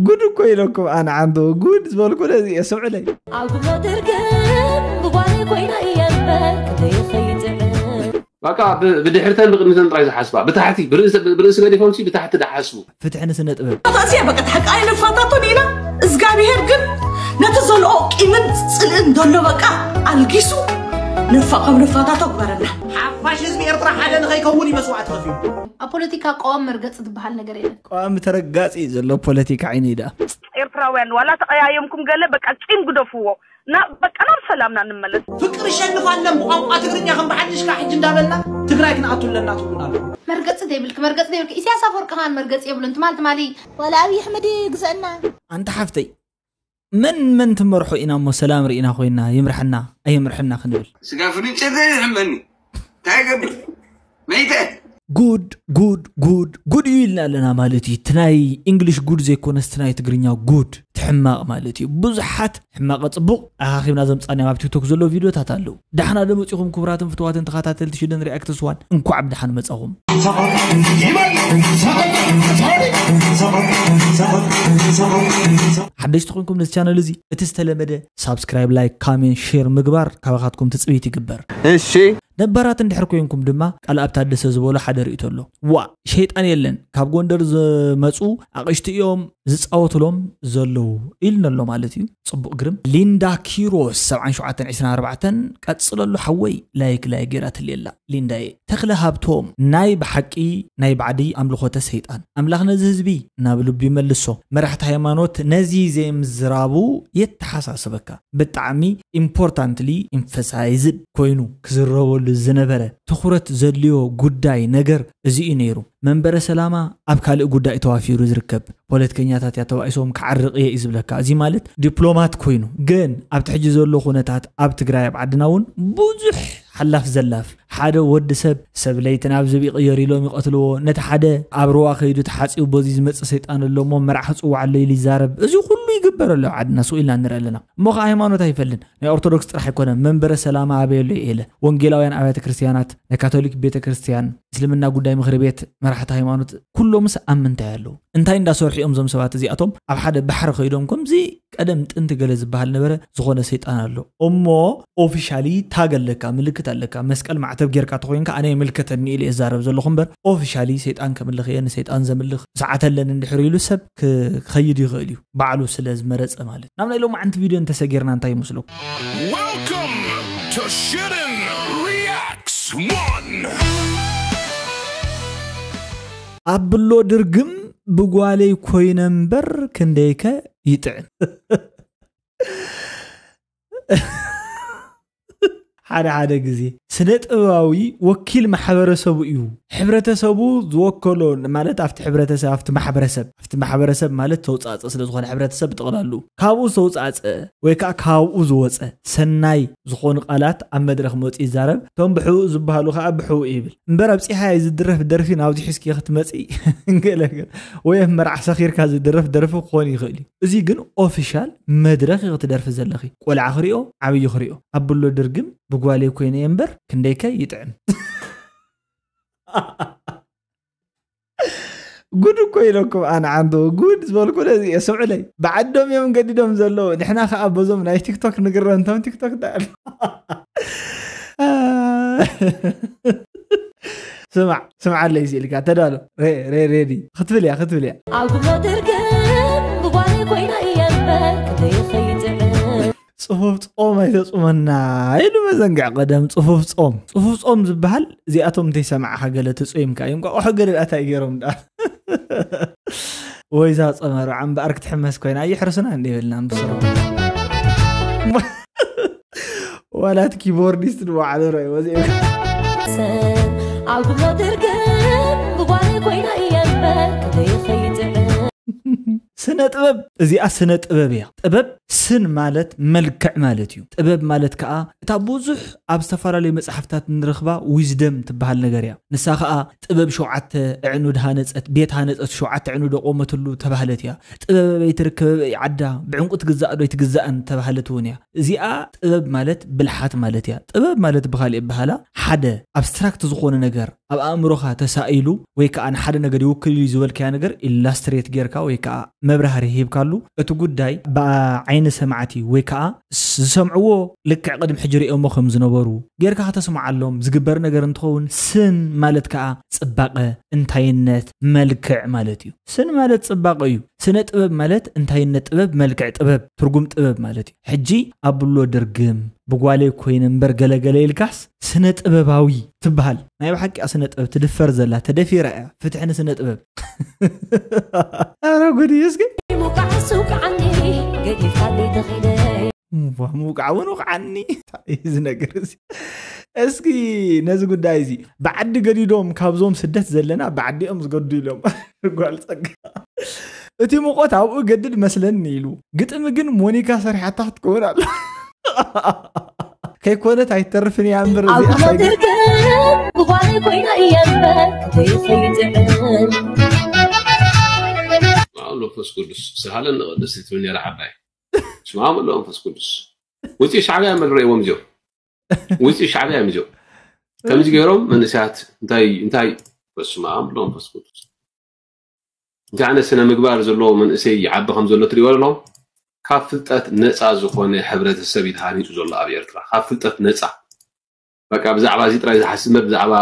ጉድ እኮ ኢለኩም ኣነ ዓንዶ ጉድ ዝበልኩ ነዚ እየ ስምዕለይ። ኣብ ጉብሎ ድርግም ብጓለይ ኮይና እየ እምበር ክንደይ ይኸይድ ጥዕም። በቃ ብ- ብድሕርተን ብቅድሚተን ጥራይ ዝሓስባ ብታሕቲ ብርእሲ ብርእሲ ገዲፎም ሲ ብታሕቲ ድሓስቡ። ፍትሒ ንስነ ጥበብ። ታሲያ በቃ ሓቂ ኣይንፋታቶን ኢና። እግዚኣብሔር ግን ነቲ ዘሎ ቂምን ጽልእን ዘሎ በቃ ኣልጊሱ ንፋ ካብ ንፋታቶ ግበረና። ሓፋሽ ህዝቢ ኤርትራ ሓደ ንኸይከውን እዩ መስዋዕቲ ከፊሉ። ኣብ ፖለቲካ ቀዋም መርገፂ ዝበሃል ነገር የለን። ቀዋሚ ተረጋፂ ዘሎ ፖለቲካ ዓይኑ ኢዳ። ኤርትራውያን ዋላ ተቀያየምኩም ገለ በቃ ቂም ግደፍዎ። ናብ በቃ ናብ ሰላምና ንመለስ። ፍቅር ይሸንፋለን ብቋንቋ ትግርኛ ከም ብሓድሽ ካብ ሕጂ እንዳበልና ትግራይ ክንኣቱ ኣለና ትብሉና ኣለኹም። መርገፂ ዘይብልክ መርገፂ ዘይብልክ ኢሳያስ ኣፈወርቂ ከማን መርገፂ የብሉን ትማል ትማሊ። ወላ ኣብይ ኣሕመድ ግዘአና። ኣንታ ሓፍተይ መን መን ትመርሑ ኢና እሞ ሰላም ርኢና ኮይና ይምርሐና ኣይምርሐና ክንብል። ስጋ ፍልጨት ይሕመኒ እንታይ ገብር መይተ ጉድ ጉድ ጉድ ጉድ እዩ ኢልና ኣለና ማለት እዩ። እቲ ናይ እንግሊሽ ጉድ ዘይኮነስ እቲ ናይ ትግርኛ ጉድ እቲ ሕማቕ ማለት እዩ። ብዙሓት ሕማቐ ፅቡቕ ኣኻኺብና ዘምፃናዮም ኣብ ቲክቶክ ዘለዉ ቪድዮታት ኣለዉ። ዳሕና ዶ መፂኹም ክቡራትን ፍትዋትን ተኸታተልቲ ሽደን ሪኣክትስ ዋን እንኳዕ ብደሓን መፃኹም። ሓደሽቲ ኮይንኩም ነዚ ቻነል እዚ እቲ ዝተለመደ ሳብስክራይብ፣ ላይክ፣ ካሜንት፣ ሼር ምግባር ካባኻትኩም ትፅቢት ይግበር። እሺ ነባራት እንድሕር ኮይንኩም ድማ ቃል ኣብ ታደሰ ዝበሎ ሓደ ርእይቶ ኣሎ። ዋ ሸይጣን የለን ካብ ጎንደር ዝመፁ ኣቕሽቲ እዮም ዝፃወትሎም ዘለዉ ኢልነሎ ማለት እዩ። ፅቡቕ ግርም ሊንዳ ኪሮስ ሰብዓን ሸውዓተን ዕስራን ኣርባዕተን ቀፅለሉ ሓወይ ላይክ ላይክ ገይራትልየላ ሊንዳየ ተኽለ ሃብቶም ናይ ብሓቂ ናይ ባዕዲ ኣምልኾተ ሰይጣን ኣምላኽ ነዚ ህዝቢ ናብ ልቡ ይመልሶ። መራሕቲ ሃይማኖት ነዚ ዘይምዝራቡ የተሓሳስበካ ብጣዕሚ ኢምፖርታንትሊ ኢምፈሳይዝድ ኮይኑ ክዝረበሉ ዝነበረ ትኹረት ዘድልዮ ጉዳይ ነገር እዚ እዩ ነይሩ። መንበረ ሰላማ ኣብ ካልእ ጉዳይ ተዋፊሩ ዝርከብ ፖለቲከኛታት እያ ተባኢሶም ክዓርቕ እየ እዩ ዝብለካ። እዚ ማለት ዲፕሎማት ኮይኑ ግን ኣብቲ ሕጂ ዘሎ ኩነታት ኣብ ትግራይ ኣብ ዓድና እውን ብዙሕ ሓላፍ ዘላፍ ሓደ ወዲ ሰብ ሰብ ለይቲ ናብ ዝብ ይቕየር ኢሎም ይቐትልዎ ነቲ ሓደ ኣብ ሩዋ ከይዱ ተሓፂቡ በዚ ዝመፅእ ሰይጣን ኣሎ እሞ መርዓ ክፅዋዕ ኣሎ ኢሉ ይዛረብ። እዚ ኩሉ ይግበር ኣሎ ኣብ ዓድና ስቕ ኢልና ንርኢ ኣለና። እሞ ከዓ ሃይማኖት ኣይፈልን ናይ ኦርቶዶክስ ጥራሕ ኣይኮነ መንበረ ሰላማ ኣበየ ኣሎ ኢለ ወንጌላውያን ኣብያተ ክርስትያናት ናይ ካቶሊክ ቤተ ክርስትያን እስልምና ጉዳይ ምክሪ ቤት መራሕቲ ሃይማኖት ኩሎምስ ኣብ ምንታይ ኣለዉ እንታይ እንዳሰርሑ እዮም እዞም ሰባት እዚኣቶም ኣብ ሓደ ባሕሪ ከይዶም ከምዚ ቀደም ጥንቲ ገለ ዝበሃል ነበረ ዝኾነ ሰይጣን ኣሎ እሞ ኦፊሻሊ ታግ ኣለካ ምልክት ኣለካ መስቀል ማዕተብ ጌርካ ተኮይንካ ኣነ የምልከተኒ ኢለ የዛረብ ዘለኹ እምበር ኦፊሻሊ ሰይጣን ከምልኽ እየ ንሰይጣን ዘምልኽ ሰዓት ኣለኒ እንድሕር ኢሉ ሰብ ክኸይድ ይኽእል እዩ ባዕሉ ስለ ዝመረፀ ማለት ናብ ናይ ሎማዓንቲ ቪድዮ እንተሰጊርና እንታይ ይመስለኩም Welcome to Shitten Reacts one. ኣብሎ ድርግም ብጓለይ ኮይነ እምበር ክንደይከ ይጥዕም ሓደ ሓደ ግዜ ስነ ጥበባዊ ወኪል ማሕበረሰቡ እዩ ሕብረተሰቡ ዝወከሎ ማለት ኣብቲ ሕብረተሰብ ኣብቲ ማሕበረሰብ ኣብቲ ማሕበረሰብ ማለት ተውፃፀ ስለዝኾነ ሕብረተሰብ ብጠቕላሉ ካብኡ ዝተውፃፀ ወይ ከዓ ካብኡ ዝወፀ ሰናይ ዝኾኑ ቃላት ኣብ መድረኽ መፂኡ ይዛረብ እቶም ብሕኡ ዝበሃሉ ከዓ ብሕኡ ይብል እምበር ኣብፂሓ ዝድረፍ ደርፊ ናብዚ ሒዝኪ ክትመፂ ገለገል ወይ ኣብ መርዓ ሰኺርካ ዝድረፍ ደርፊ ክኾን ይኽእል እዩ እዚ ግን ኦፊሻል መድረኽ ክትደርፊ ዘለኺ ቆልዓ ክሪኦ ዓብዪ ክሪኦ ኣብሎ ድርግም ብጓለይ ኮይነ እየ እምበር ክንደይከ ይጥዕም ጉድ እኮ ኢለኩም ኣነ ዓንዶ ጉድ ዝበልኩ ነዚ እየ ስምዕለይ ብዓዶም እዮም ገዲዶም ዘለዉ ንሕና ከዓ በዞም ናይ ቲክቶክ ንግረም እንቶም ቲክቶክ ዳኣሉ ስማዕ ስምዓለይ ስኢልካ ተዳሎ ሬዲ ክትብል እያ ክትብል እያ ኣብ ጉብሎ ድርግም ብጓለይ ኮይና እየ እምበር ክንደይ ይኸይድ ጥዕም ፅፉፍ ፆም ኣይተፁመና ኢሉ መዘንግዕ ቀደም ፅፉፍ ፆም ፅፉፍ ፆም ዝበሃል እዚኣቶም እንተይሰማዕካ ገለ ተፆይምካ እዩ እንቋቑሖ ገለ ዳኣ እንታይ ገይሮም ዳ ወይዛ ፀመሩ ዓምበኣር ክትሕመስ ኮይና ይሕርስና እንደ ይብልና ንብስሩ ዋላት ኪቦርዲስት ንባዕሉ ረእይዎ ዘይብሉ ኣብ ጉብሎ ድርግም ብጓለይ ኮይና እየ እምበር ክንደይ ይኸይድ ጥዕም ስነ ጥበብ እዚኣ ስነ ጥበብ እያ ጥበብ ስን ማለት መልክዕ ማለት እዩ ጥበብ ማለት ከዓ እታ ብዙሕ ኣብ ዝተፈላለዩ መፅሓፍታት ንረኽባ ዊዝደም ትበሃል ነገር እያ ንሳ ከዓ ጥበብ ሸውዓተ ዕኑድ ሃነፀት ቤት ሃነፀት ሸውዓተ ዕኑድ ኣቆመትሉ ተባህለት እያ ጥበብ ኣበይ ትርከብ ኣበይ ዓዳ ብዕንቁ ትግዛእ ዶ ኣይትግዛእን ተባህለት እውን እያ እዚኣ ጥበብ ማለት ብልሓት ማለት እያ ጥበብ ማለት ብካሊእ በሃላ ሓደ ኣብስትራክት ዝኾነ ነገር ኣብ ኣእምሮኻ ተሳኢሉ ወይ ከዓ ንሓደ ነገር ይውክል እዩ ዝበልካያ ነገር ኢላስትሬት ጌርካ ወይ ከዓ መብራህርሂ ሂብካሉ። እቲ ጉዳይ ብዓይኒ ሰማዕቲ ወይ ከዓ ዝሰምዕዎ ልክዕ ቅድሚ ሕጂ ሪኦሞ ከም ዝነበሩ ጌርካ ከተስምዓሎም ዝግበር ነገር እንትኸውን፣ ስን ማለት ከዓ ፅባቐ፣ እንታይነት፣ መልክዕ ማለት እዩ። ስን ማለት ፅባቐ እዩ። ስነ ጥበብ ማለት እንታይነት ጥበብ፣ መልክዕ ጥበብ፣ ትርጉም ጥበብ ማለት እዩ። ሕጂ ኣብሎ ድርግም ብጓለይ ኮይነ እምበር ገለገለ ኢልካስ ስነ ጥበባዊ ትበሃል። ናይ ብሓቂ ስነ ጥበብ ትድፈር ዘላ፣ ተደፊራ እያ። ፍትሒ ንስነ ጥበብ። ኣረ ጉድ እዩ። እስኪ ሙቃዕ ሱቃዓኒ ገዲፍካ ተኺደ። እዋ፣ ምውቃዕ እውን ውቃዓኒ። እንታይ እዩ እዚ ነገር እዚ? እስኪ ነዚ ጉዳይ እዚ ብዓዲ ገዲዶም፣ ካብዞም ስደት ዘለና ብዓዲኦም ዝገዱ ኢሎም። ጓል ጸጋ፣ እቲ ሙቐት ኣብኡ ገድድ መስለኒ ኢሉ። ግጥሚ ግን ሞኒካ ሰሪሓታ ክትከውን ኣላ። ከይኮነት ኣይተርፍን እያ እምበር እዚኣ ሳይገ- ብኳነ ኮይና እያ እምበር ከይፈልጥዕን ስማ መንፈስ ቅዱስ ስሃለን ንቅድስቲ ትብል ነራ ዓባይ። ስማ ኣሎ መንፈስ ቅዱስ። ውፅኢ ሻዕብያ መልረእዎም እዚኦም። ውፅኢ ሻዕብያ እዮም እዚኦም። ከምዚ ገይሮም መንእሰያት እንታይ እንታይ በስማ ኣሎ መንፈስ ቅዱስ። እንታይ ዓይነት ስነ ምግባር ዘለዎ መንእሰይ ይዓቢ ከም ዘሎ ትሪእዎ ኣለኹም። ካብ ፍልጠት ነፃ ዝኾነ ሕብረተሰብ እዩ ተሃኒፁ ዘሎ ኣብ ኤርትራ። ካብ ፍልጠት ነፃ በቃ ብዛዕባ እዚ ጥራይ ዝሓስብ እምበር ብዛዕባ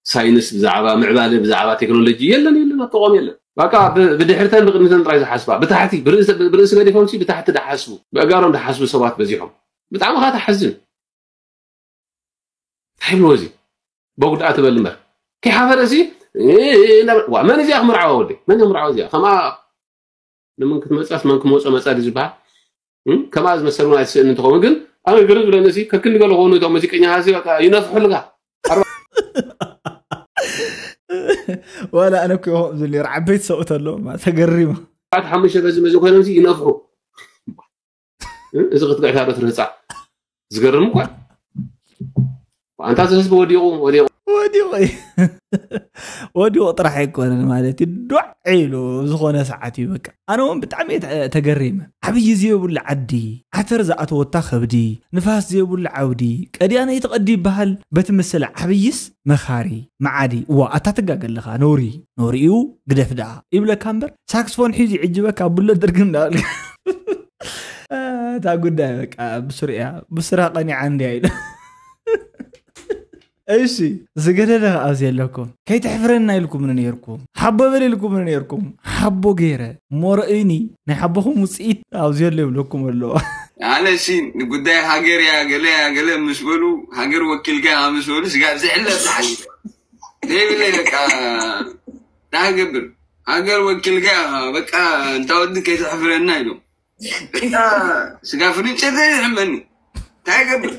ሳይንስ፣ ብዛዕባ ምዕባለ፣ ብዛዕባ ቴክኖሎጂ የለን፣ የለን፣ ኣብ ተቋም የለን። በቃ ብ- ብድሕርተን ብቅድሚተን ጥራይ ዝሓስባ። ብታሕቲ ብርእሲ ብርእሲ ገዲፎም ሲ ብታሕቲ ዳሓስቡ ብእጋሮም ዳሓስቡ ሰባት በዚሖም። ብጣዕሚ ካ ተሓዝን። እንታይ ብሎ እዚ በጉድኣ ትበል እምበር ከይሓፈረ ሲ እ- እ- እናበለ- ዋ፣ መን እዚኣ ክምርዓዋ ወደይ? መን እያ ክምርዓዋ እዚኣ? ከምኣ ንመን ክትመፅኣስ መን ክመፆ መፃ ድዩ ዝበሃል? እም? ከምኣ ዝመሰሉ ናይ ትስእን እንትኸውን ግን ኣነ ግርም ዝብለኒ ሲ ከክንዲ ገለ ኾኑ እቶም ሙዚቀኛታት ሲ በቃ ይነፍሑልካ። ዋላ ኣነ እኮ ይኾም ዝብል ነይሩ። ዓበይቲ ሰብኡት ኣለዎም ተገሪማ። ኣርባዕተ ሓሙሽተ በዚ መዚ ኮይኖም ሲ ይነፍሑ። እ? እዚ ክትግዕታ ዶ ትርህፃ? ዝገርም እኳ። ኣንታ እዚ ህዝቢ ወዲቑ ወዲቑ። ወዲቑ እዩ። ወዲቑ ጥራሕ ኣይኮነን ማለት እዩ፣ ዶዕ ኢሉ ዝኾነ ሰዓት እዩ በቃ። ኣነ እውን ብጣዕሚ እየ ተ- ተገሪመ። ዓብዪ ዘይብሉ ዓዲ፣ ዓተር ዝኣተወታ ከብዲ፣ ንፋስ ዘይብሉ ዓውዲ፣ ቀዲያ ነይቲ ቀዲ ይበሃል። በቲ መሰለ ዓብይስ መኻሪ፣ መዓዲ። እዋ ኣታ ትጋገ ኣለኻ፣ ነውሪ ነውሪ እዩ፣ ግደፍ ደኣ ይብለካ እምበር ሳክስፎን ሒዙ ይዕጅበካ፣ ኣብሎ ድርግም እንዳበልካ። እታ ጉዳይ በቃ ብስሩ እያ፣ ብስራ ቀኒዓ እንድያ ኢሉ። እሺ፣ ዝገደደ ኣብዚ ኣለኩም። ከይትሕፍረና ኢልኩምኒ ነይርኩም፣ ሓቦ በል ኢልኩምኒ ነይርኩም። ሓቦ ገይረ ሞረእኒ ናይ ሓቦኹም ውፅኢት ኣብዚ ኣሎ ይብለኩም ኣለዎ። ኣነ ሲ ንጉዳይ ሃገር እያ ገለ እያ ገለ ምስ በሉ፣ ሃገር ወኪልካ ኢኻ ምስ በሉ፣ ስጋብ ዝሕለፍ ዝሓይሽ ዘይብለይ በቃ። እንታይ ክገብር? ሃገር ወኪልካ ኢኻ በቃ። እንታ ወዲ ከይትሕፍረና ኢሎም በቃ። ስጋ ፍርንጭ ዘይሕመኒ እንታይ ገብር?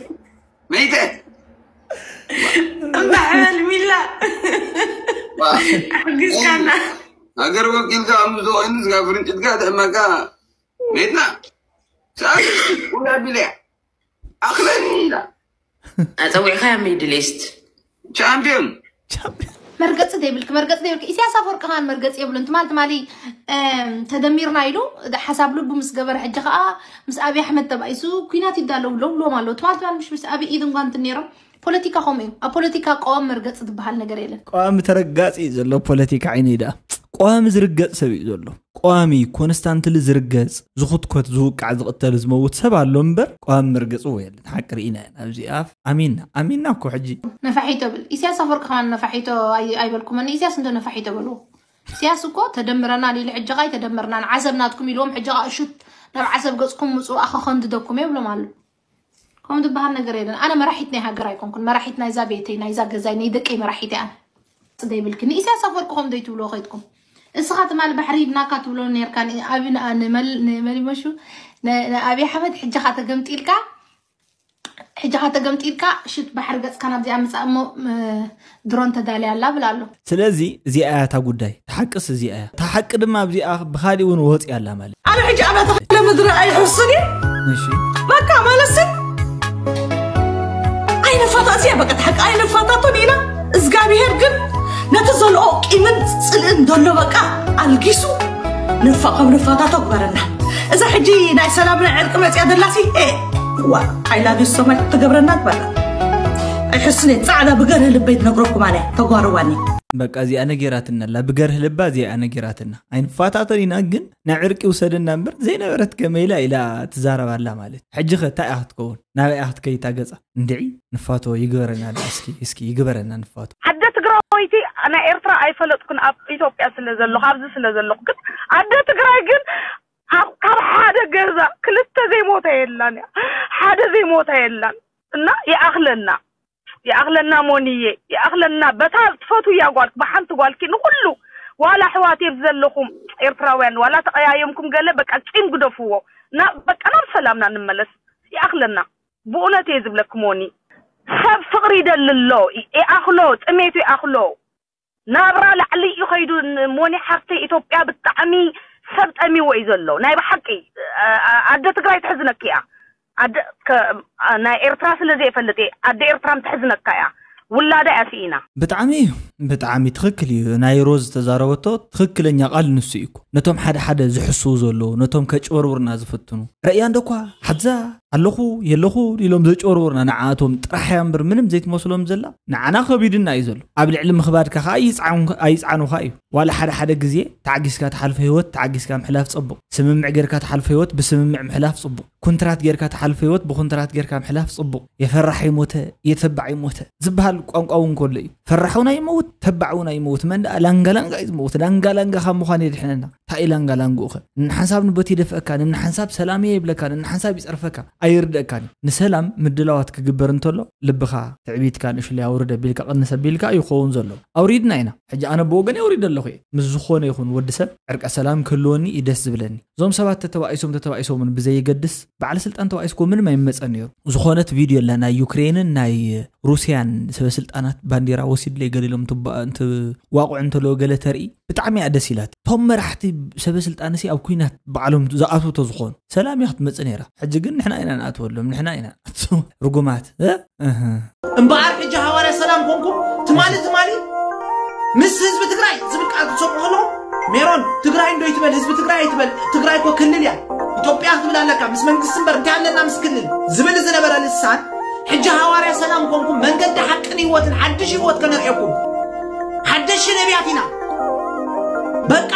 መይተ እምባሕበል ሚላ ኣሕግዝካና። ሃገር ወኪልካ ምስ ዝኾይኑ ስጋ ፍርንጭትካ ትሕመካ። መይትና ሰኣብ ኩላ ቢልያ ኣኽለኒ ኢላ ኣፀዊዕካ ሚድል ኢስት ቻምፒዮን። መርገፂ ዘይብልክ መርገፂ ዘይብልክ። ኢሳያስ ኣፈወርቂ ከማን መርገፂ የብሉን። ትማል ትማሊ እም፣ ተደሚርና ኢሉ ሓሳብ ልቡ ምስ ገበረ፣ ሕጂ ከዓ ምስ ኣብይ ኣሕመድ ተባኢሱ ኩናት ይዳለው ብሎም ብሎም ኣለዉ። ትማል ትማል ምሽ ምስ ኣብይ ኢድ እንኳን እንትን ነይሮም። ፖለቲካ ከምኡ እዩ። ኣብ ፖለቲካ ቀዋም መርገፂ ዝበሃል ነገር የለን። ቀዋሚ ተረጋፂ እዩ ዘሎ ፖለቲካ ዓይነይ ደኣ። ቀዋሚ ዝርገፅ ሰብ እዩ ዘሎ። ቀዋሚ ኮንስታንትሊ ዝርገፅ፣ ዝኹትኮት፣ ዝውቃዕ፣ ዝቕተል፣ ዝመውት ሰብ ኣሎ እምበር ቀዋሚ መርገፂ የለን። ሓቂ ርኢና ኢና ኣብዚ ኣፍ ኣሚንና ኣሚንና እኮ ሕጂ። ነፋሒቶ ብል ኢሳያስ ኣፈወርቂ ከማን ነፋሒቶ ኣይ- ኣይበልኩመን። ኢሳያስ እንዶ ነፋሒቶ በልዎ። ኢሳያስ እኮ ተደምረናል ኢሉ፣ ሕጂ ኸኣ ኣይተደመርናን፣ ዓሰብ ናትኩም ኢልዎም። ሕጂ ኸኣ እሹት ናብ ዓሰብ ገጽኩም ምጹ ኣኸኸንድደኩም እየ ብሎም ኣሎ። ከምኡ ዝበሃል ነገር የለን። ኣነ መራሒት ናይ ሃገር ኣይኮንኩን፣ መራሒት ናይዛ ቤተይ፣ ናይዛ ገዛይ፣ ናይ ደቀይ መራሒት እየ ኣነ። ጽደ ይብልኪ። ንኢሳያስ ኣፈወርቂ ከምኡ ዶ ይትብልዎ ከይድኩም? እስኻ ትማል ባሕሪ ሂብናካ ትብሎ ነርካ፣ ንኣቢ ንመል ንመሊመሹ ንኣብይ ኣሕመድ። ሕጂ ኻ ተገምጢልካ፣ ሕጂ ኻ ተገምጢልካ ሽት ባሕሪ ገጽካ ናብዚኣ ምጻእ እሞ ድሮን ተዳልያ ኣላ ብላ ኣሎ። ስለዚ እዚኣ እያ እታ ጉዳይ፣ እታ ሓቅስ እዚኣ እያ። እታ ሓቂ ድማ ኣብዚኣ ብኻሊእ እውን ወፂኣ ኣላ ማለት። ኣነ ሕጂ ኣብያተ ክለ ምድሪ ኣይሕስን እዩ። እሺ በቃ ማለት ሲ ኣይንፋታእስ እያ። በቃ ሓቂ ኣይንፋታቶን ኢና። እግዚኣብሄር ግን ነቲ ዘልኦ ቂምን ጽልእን ዘሎ በቃ ኣልጊሱ ንፋ ከም ንፋታቶ ግበረና። እዛ ሕጂ ናይ ሰላም ናይ ዕርቂ መጽያ ደላሲ ዋ ኣይላቢ ሰማይ ትገብረና ትበላ ኣይሕስን እየ። ጻዕዳ ብገርህ ልበይ ትነግረኩም ኣነ ተጓርዋኒ። በቃ እዚኣ ነጌራትና ኣላ፣ ብገርህ ልባ እዚኣ ነጌራትና። ኣይንፋታተን ኢና፣ ግን ናብ ዕርቂ ውሰደና እምበር ዘይነበረት ከመይ ኢላ ኢላ ትዛረብ ኣላ ማለት። ሕጂ ኸ እንታይ እያ ክትከውን? ናበይ እያ ክትከይድ እታ ገጻ? እንድዒ ንፋቶ ይግበረና ዳ እስኪ፣ እስኪ ይግበረና ንፋቶ። ኣደ ትግራወይቲ ናይ ኤርትራ ኣይፈለጥኩን፣ ኣብ ኢትዮጵያ ስለ ዘለኹ፣ ኣብዚ ስለ ዘለኹ። ግን ኣደ ትግራይ ግን ኣብ፣ ካብ ሓደ ገዛ ክልተ ዘይሞታ የላን እያ። ሓደ ዘይሞታ የላን። እና ይኣኽለና፣ ይኣኽለና ሞንዬ፣ ይኣኽለና። በታ ትፈትውያ ጓልክ፣ ብሓንቲ ጓልኪ ንኹሉ፣ ዋላ ኣሕዋት እዮም ዘለኹም ኤርትራውያን፣ ዋላ ተቐያየምኩም ገለ፣ በቃ ቂም ግደፍዎ። ና-፣ በቃ ናብ ሰላምና ንመለስ። ይኣኽለና። ብእውነት እየ ዝብለክ ሞኒ። ሰብ ፍቕሪ ይደሊ ኣሎ፣ ይ-፣ ይኣኽሎ፣ ጥሜቱ ይኣኽሎ። ናብራ ላዕሊ እዩ ኸይዱ። ን-፣ ሞኒ ሓፍተይ፣ ኢትዮጵያ ብጣዕሚ ሰብ ጠሚዎ እዩ ዘሎ። ናይ ብሓቂ፣ ኣ-፣ ኣ-፣ ኣደ ትግራይ ትሕዝነኪ እያ። ኣደ፣ ከ-፣ ኣ-፣ ናይ ኤርትራ ስለ ዘይፈልጥ እየ። ኣደ ኤርትራ ምትሕዝነካ እያ። ውላዳ እያ ስኢና። ብጣዕሚ እዩ፣ ብጣዕሚ ትኽክል እዩ። ናይ ሮዝ ዝተዛረበቶ ትኽክለኛ ቃል ንሱ እዩ እኮ። ነቶም ሓደ ሓደ ዝሕስዉ ዘለዉ፣ ነቶም ከጭበርብሩና ዝፍትኑ። ረእያ እንዶ እኳ ሓዛ ኣለኹ የለኹ ኢሎም ዘጭበርብሩና ንዓኣቶም ጥራሕ እያ እምበር ምንም ዘይትመስሎም ዘላ። ንዓና ከቢድና እዩ ዘሎ። ኣብ ልዕሊ ምኽባድካ ኸዓ ይጽዓኑ-፣ ኣይጽዓኑኻ እዩ። ዋላ ሓደ ሓደ ግዜ ተዓጊስካ ትሓልፎ ህይወት ተዓጊስካ ምሕላፍ ጽቡቕ። ስምምዕ ጌርካ ትሓልፎ ህይወት ብስምምዕ ምሕላፍ ጽቡቕ። ኩንትራት ጌርካ ትሓልፎ ህይወት ብኩንትራት ጌርካ ምሕላፍ ጽቡቕ። የፈራሕ ይሞተ፣ የተባዕ ይሞተ ዝበሃል ቋንቋ እውን ከሎ እዩ። ፈራሕ እውን ኣይመውት፣ ተባዕ እውን ኣይመውት። መን ደኣ ላንጋ ላንጋ እዩ ዝመውት። ላንጋ ላንጋ ካብ ምዃን የድሕነና። እንታይ እዩ ላንጋ ላንግኡ ኸ? ንሓንሳብ ንቦት ይደፍአካ፣ ንሓንሳብ ሰላም እየ ይብለካ፣ ንሓንሳብ ይጸርፈካ። ኣይርድአካን እዩ። ንሰላም ምድላዋት ክግበር እንተሎ ልብኻ ትዕቢትካ ንእሽለይ ኣውርድ ኣቢልካ ቅንስ ኣቢልካ እዩ ክኸውን ዘሎ። ኣውሪድና ኢና። ሕጂ ኣነ ብወገን ኣውሪደ ኣለኹ እየ። ምስ ዝኾነ ይኹን ወዲ ሰብ ዕርቀ ሰላም ክህልወኒ እዩ ደስ ዝብለኒ። እዞም ሰባት ተተባኢሶም ተተባኢሶምን ብዘየገድስ በዓል ስልጣን ተባኢስኮ ምንም ኣይመጸን ነይሩ። ዝኾነት ቪድዮ ኣላ ናይ ዩክሬንን ናይ ሩስያን ሰበ ስልጣናት ባንዲራ ወሲድለይ ገለ ኢሎም እንትባ-፣ እንትዋቕዑ እንተለዉ ገለ ተርኢ ብጣዕሚ እያ ደስ ኢላት። እቶም መራሕቲ ሰበ ስልጣንሲ ኣብ ኩናት ባዕሎም ዝኣትዉ ተዝኾኑ ሰላም እያ ክትመጽእ ነይራ። ሕጂ ግን ንሕና ኢና ንኣትወሎም፣ ንሕና ኢና ንኣትዎ። ርጉማት፣ እ? እህ። እምበኣር ሕጂ ሃዋርያ ሰላም ኮንኩም ትማሊ ትማሊ ምስ ህዝቢ ትግራይ ዝብል ቃል ክትሰምዑ ከለኹም ሜሮን ትግራይ እንዶ ይትበል፣ ህዝቢ ትግራይ ኣይትበል፣ ትግራይ እኮ ክልል እያ፣ ኢትዮጵያ ክትብል ኣለካ፣ ምስ መንግስቲ እምበር እንታይ ኣለና ምስ ክልል ዝብል ዝነበረ ልሳን ሕጂ ሃዋርያ ሰላም ኮንኩም መንገዲ ሓቅን ህይወትን ሓድሽ ህይወት ከነርእየኩም። ሓደሽቲ ነቢያት ኢና። በቃ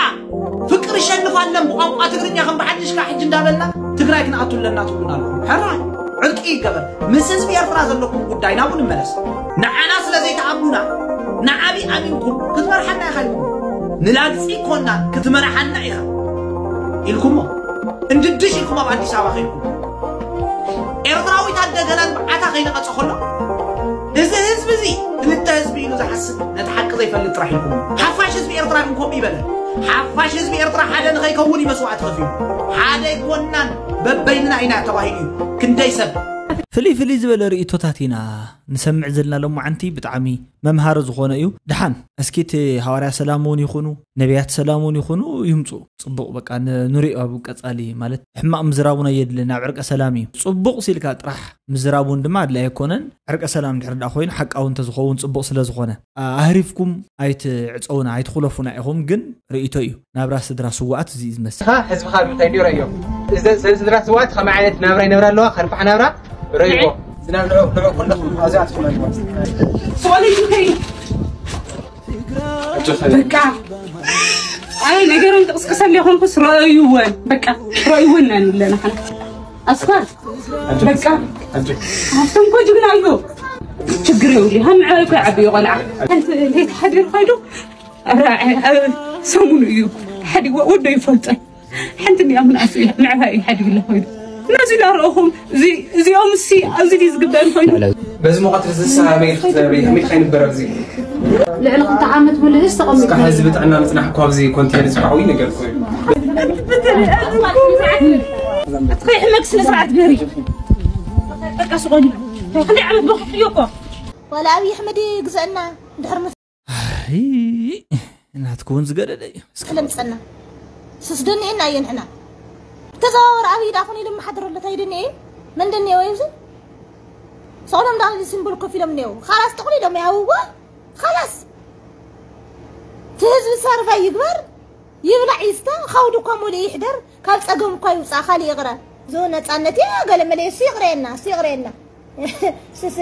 ፍቅር ይሸንፋለን ብቋንቋ ትግርኛ ከም ብሓድሽ ከዓ ሕጂ እንዳበልና ትግራይ ክንኣቱ ኣለና ትብሉና ኣለኹም። ሕራይ ዕርቂ ይገበር። ምስ ህዝቢ ኤርትራ ዘለኩም ጉዳይ ናብኡ ንመለስ። ንዓና ስለ ዘይትኣምኑና ንዓብይ ኣሚንኩም ክትመርሓና ኢኻ ኢልኩም። ንላግፂ ኮና ክትመርሓና ኢኻ ኢልኩሞ። እንድድሽ ኢልኩም ኣብ ኣዲስ ኣበባ ከይድኩም። ኤርትራዊት ኣደ ገና ንብዓታ ከይነቐጸ ከሎ፣ እዚ ህዝቢ እዚ ክልተ ህዝቢ ኢሉ ዝሓስብ ነቲ ሓቂ ዘይፈልጥ ጥራሕ ኢልኩም። ሓፋሽ ህዝቢ ኤርትራ ግን ከምኡ ይበለ። ሓፋሽ ህዝቢ ኤርትራ ሓደ ንኸይከውን እዩ መስዋዕቲ ከፊሉ። ሓደ ኣይኮንናን፣ በበይንና ኢና ተባሂሉ እዩ። ክንደይ ሰብ ፍልይ ፍልይ ዝበለ ርእይቶታት ኢና ንሰምዕ ዘለና ሎማዓንቲ። ብጣዕሚ መምሃሪ ዝኾነ እዩ። ደሓን እስኪ እቲ ሃዋርያ ሰላም እውን ይኹኑ፣ ነቢያት ሰላም እውን ይኹኑ ይምፁ። ጽቡቕ፣ በቃ ን-፣ ንሪኦ ኣብ ቀጻሊ። ማለት ሕማቕ ምዝራብ እውን ኣየድልን፣ ኣብ ዕርቀ ሰላም እዩ። ጽቡቕ ሲልካ ጥራሕ ምዝራብ እውን ድማ ኣድላይ ኣይኮነን። ዕርቀ ሰላም ድሕር ደኣ ኮይኑ ሓቃዊ እንተዝኸውን ጽቡቕ ስለ ዝኾነ፣ ኣ-፣ ኣህሪፍኩም ኣይትዕጸውና፣ ኣይትኹለፉና ኢኹም። ግን ርእይቶ እዩ። ናብራ ስድራ ስውኣት እዚ እዩ ዝመስል። ህዝብኻ ብምንታይ እንዲዩ ረእዮ? እዚ፣ እዚ ስድራ ስውኣት ከመይ ዓይነት ናብራ ይነብራ ኣለዋ? ከርፋሕ ናብራ ረእይዎ። ዝናብ ንዑ፣ ንዑ ኩለኹም ኣብዚኣ ትኹለልዎ። ስቆለይ ትንከይ። በቃ። ኣይ፣ ነገረን ቅስቅሰን ዘይኮንኩስ ረእይወን። በቃ፣ ረእይወን ኢና ንብለን ንሕና። ኣስኳር። በቃ። ኣንቺ። ሃብቶም እኮ ጅግና እዩ። ችግር የብሉ። ሃም ንዕኡ እኮ ይዓብዮ ቆልዓ። ሓንቲ ለይቲ ሓዲሩ ከይዱ፣ ኣብ፣ ኣብ ሰሙኑ እዩ ሓዲግዋ፣ ወዶ ይፈልጦ። ሓንቲ እንዲኣ ምን ኣስኢላ፣ ንዕኻ እዩ ሓዲግላ ኮይኑ። ነዚ ዳርኦኹም፣ እዚ፣ እዚኦም እሲ ኣብዚ ድዩ ዝግበር ኮይኑ? በዚ ሙቐት እዚ ንስኻ ኣበይ ክትነብሪ? ከመይ ትኸይኒ በረር እዚ? ልዕሊ ክልተ ዓመት ሙሉእ እዚ ተቐሚጥና እስካብ ሕዚ ኢና። ብጥዕና ምጽናሕ እኮ ኣብዚ ኮንቴነር ዝፋሕዊ ነገር እኮ እዩ። ኣትኸይ ሕመግ ስነ ስርዓት ገሪ። በቃ ስቆኒ። ክንደይ ዓመት በኹ እኮ። ዋላ ኣብይ ኣሕመድ ይግዘአና። ድሕሪ ኣይ፣ ናትኩ እውን ዝገደደ እዩ። እስኪ ለምፀና። ስስ ደኒኤና እየ ንሕና። ተዘዋወር ኣብይ ደኣ ኹን ኢሉ መሓድር ኣሎ፣ ታይ ደኒኤ? መን ደኒኤ ወይ እዚ? ሰቕሎም ደኣ እዚ ሲምቦል ኮፍ ኢሎም እኒአው። ኻላስ ጥቕሊሎም ያውዎ። ኻላስ። እቲ ህዝቢ ሰርቫይ ይግበር፣ ይብላዕ ይስተ፣ ኻውዱ እኳ ሙሉእ ይሕደር፣ ካብ ፀገም እኳ ይውፃእ፣ ካሊእ ይቕረ። እዚ እውን ነፃነት እዩ፣ ገለ መለ እሱ ይቕረየና፣ እሱ ይቕረየና። ስስ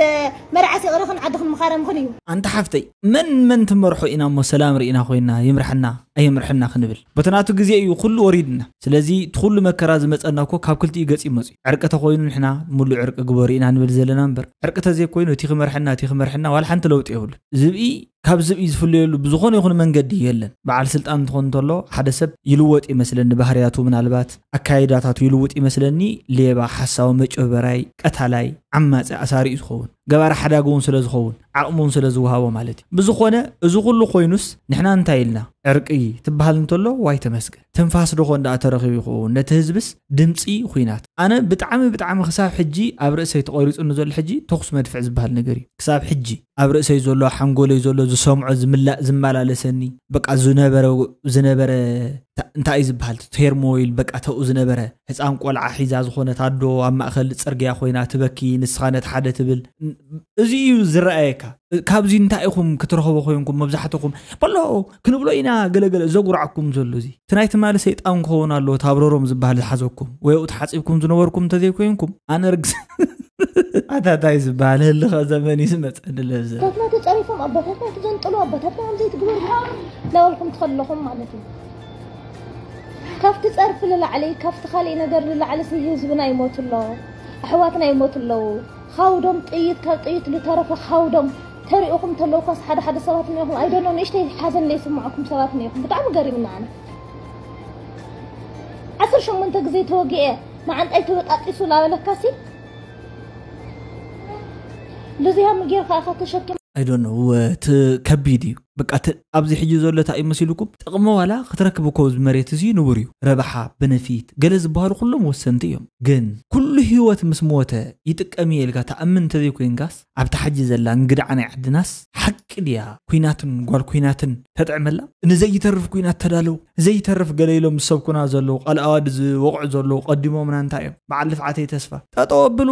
መርዓስ ይቕረኽን ዓድኽን ምኻረምኽን እዩ። ኣንታ ሓፍተይ፣ መን መን ትመርሖ ኢና እሞ ሰላም ርኢና ኮይና ይምርሐና ኣይምርሐና ክንብል? በቲ ናቱ ግዜ እዩ ኩሉ ወሪድና። ስለዚ እቲ ኩሉ መከራ ዝመጸና እኮ ካብ ክልቲኡ ገጽ እዩ መጽዩ። ዕርቂ ተኾይኑ ንሕና ሙሉእ ዕርቂ ግበሩ ኢና ንብል ዘለና እምበር፣ ዕርቂ ተዘይኮይኑ እቲ ክመርሐና እቲ ክመርሐና ዋላ ሓንቲ ለውጢ የብሉን። ዝብኢ ካብ ዝብኢ ዝፍለየሉ ብዝኾነ ይኹን መንገዲ የለን። በዓል ስልጣን እንትኾን እንተሎ ሓደ ሰብ ይልወጥ ይመስለኒ፣ ባህርያቱ ምናልባት ኣካይዳታቱ ይልውጥ ይመስለኒ። ሌባ፣ ሓሳዊ፣ መጨበራይ፣ ቀታላይ፣ ዓማጺ፣ ኣሳሪ እዩ ዝኸውን። ገባሪ ሓዳግ እውን ስለ ዝኸውን፣ ዓቕሚ እውን ስለ ዝወሃቦ ማለት እዩ። ብዝኾነ እዚ ኩሉ ኮይኑስ ንሕና እንታይ ኢልና? ዕርቂ ትበሃል እንተሎ ዋይ ተመስገን። ትንፋስ ዶ ኾን ደኣ ተረኺቡ ይኸውን? ነቲ ህዝብስ ድምፂ ኹናት። ኣነ ብጣዕሚ ብጣዕሚ ክሳብ ሕጂ ኣብ ርእሰይ ተቖሪፁኒ ዘሎ ሕጂ ተኹስ መድፍዕ ዝበሃል ነገር እዩ። ክሳብ ሕጂ ኣብ ርእሰይ ዘሎ፣ ሓንጎለይ ዘሎ፣ ዝሰምዖ፣ ዝምላእ፣ ዝመላለሰኒ፣ በቃ ዝነበረ፣ ዝነበረ፣ ታ-፣ እንታይ እዩ ዝበሃል? ቴርሞይል፣ በቃ ተኡ ዝነበረ ህፃን ቆልዓ ሒዛ ዝኾነት ኣዶ ኣብ ማእኸል ፅርግያ ኮይና ትበኪ፣ ንስኻ ነቲ ሓደ ትብል። እዚ እዩ ዝረኣየካ። ካብዚ እንታይ ኢኹም ክትረኽቦ ኮይንኩም? መብዛሕትኹም፣ በሎ ክንብሎ ኢና፣ ገለገለ ዘጉርዓኩም ዘሎ እዚ። እቲ ናይ ትማሊ ሰይጣን ክኸውን ኣለዎ፣ እቲ ኣብረሮም ዝበሃል ዝሓዘኩም። ወይ ኣብኡ ተሓፂብኩም ዝነበርኩም እንተዘይኮይንኩም፣ ኣነ ርግስ ኣታታይ ዝበሃል ህልኸ ዘመን እዩ ዝመፀኒ ለዘ። ኣቦታትና ተጸሪፎም፣ ኣቦታትና ተዘንጠሉ፣ ኣቦታትና ከምዚ ትግበሩ እናበልኩም ትኸድለኹም ማለት እዩ። ካብቲ ጸርፊ ንላዕሊ፣ ካብቲ ካልእ ነገር ንላዕሊ ሲ ህዝብና ይሞቱ ኣሎ፣ ኣሕዋትና ይሞቱ ኣለዉ። ካውዶም ጥይት፣ ካብ ጥይት ዝተረፈ ካውዶም ተሪኡኹም ተለውኳስ ሓደ ሓደ ሰባት እኒኦኹም፣ ኣይደኖ ንእሽተይ ሓዘን ዘይስምዐኩም ሰባት እኒኦኹም። ብጣዕሚ ገሪምና ኣነ። ዓሰርተ ሸሞንተ ግዜ ተወጊኤ፣ መዓንጣይ ተበጣጢሱ ላበለካሲ፣ ልዝያም ጌርካ ኢኻ ተሸኪም። I don't know፣ እቲ ከቢድ እዩ። በቃ፣ እቲ ኣብዚ ሕጂ ዘሎ እንታይ እዩ መሲልኩም? ጥቕሚ ዋላ ክትረክብ እኮ፣ እዚ መሬት እዚ ንቡር እዩ። ረብሓ፣ ቤነፊት፣ ገለ ዝበሃሉ ኩሎም ወሰንቲ እዮም። ግን ኩሉ ህይወት ምስ ሞተ ይጥቀም እየ ኢልካ ትኣምን እንተዘይኮይንካስ፣ ኣብታ ሕጂ ዘላ እንግድዓ ናይ ዓድናስ ሓቂ ድያ? ኩናትን ጓል ኩናትን ተጥዕመላ? ንዘይተርፍ ኩናት ተዳለው፣ ዘይተርፍ ገለ ኢሎም ዝሰብኩና ዘለዉ፣ ቃል ኣዋዲ ዝወቕዑ ዘለዉ ቀዲሞምና እንታይ እዮም? በዓል ልፍዓተይ ተስፋ፣ ጠጠው ኣብሉ፣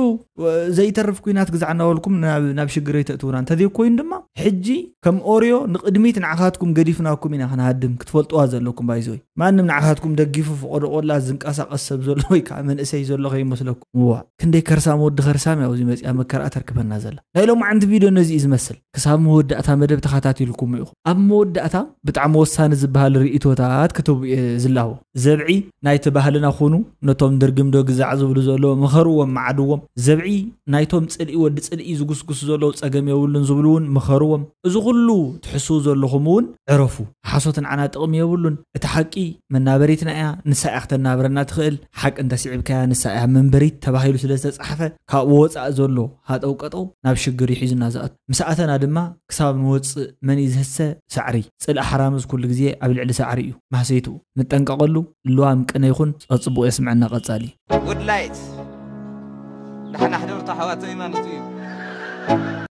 ዘይተርፍ ኩናት ግዛዕ እናበልኩም ናብ፣ ናብ ሽግር ኣይተእትውና። እንተዘይኮይኑ ድማ ሕጂ ከም ኦርዮ ንቕድሚት ንዓኻትኩም ገዲፍናኩም ኢና ክንሃድም፣ ክትፈልጥዋ ዘለኩም ባይዘወይ። ማንም ንዓኻትኩም ደጊፉ ፍቖዶ ቆላ ዝንቀሳቐስ ሰብ ዘሎ ወይ ከዓ መንእሰይ ዘሎ ከይመስለኩም። እዋ፣ ክንደይ ከርሳም ወዲ ከርሳም ያው እዚ መጽያ መከራ ተርክበና ዘላ። ናይ ሎማዓንቲ ቪድዮ ነዚ እዩ ዝመስል። ክሳብ መወዳእታ መደብ ተኸታቲልኩም ኢኹም። ኣብ መወዳእታ ብጣዕሚ ወሳኒ ዝበሃል ርእይቶታት ክትህቡ እየ ዝላቦ። ዘብዒ ናይቲ ባህልና ኩኑ፣ ነቶም ድርግም ዶ ግዛዕ ዝብሉ ዘለዉ ምኸርዎም፣ መዓድዎም። ዘብዒ ናይቶም ጽልኢ ወዲ ጽልኢ ዝጉስጉሱ ዘለዉ ጸገም የብሉን ዝብሉ እውን ምኸርዎም። እዚ ኩሉ ትሕስዉ ዘለኹም እውን ዕረፉ። ሓሶት ንዓና ጥቕሚ የብሉን። እቲ ሓቂ መናበሪትና እያ፣ ንሳ እያ ክተናብረና ትኽእል። ሓቂ እንተስዒብካያ ንሳ እያ መንበሪት ተባሂሉ ስለ ዝተጻሕፈ፣ ካብኡ ወጻኢ ዘሎ ሃጠው ቀጠው ናብ ሽግር እዩ ሒዙና ዝኣቱ። ምስ ኣተና ድማ ክሳብ ንወጽእ መን እዩ ዝህሰ? ሳዕሪ። ጽልኢ ሓራምዝ ኩሉ ግዜ ኣብ ልዕሊ ሳዕሪ እዩ ማህሰይትኡ። ንጠንቀቐሉ። ልዋም ቅነ ይኹን፣ ጸጽቡቕ የስምዐና ቀጻሊ። ውድላይት ደሓና ሕደሩ ኣሕዋተይ ማለት እዩ።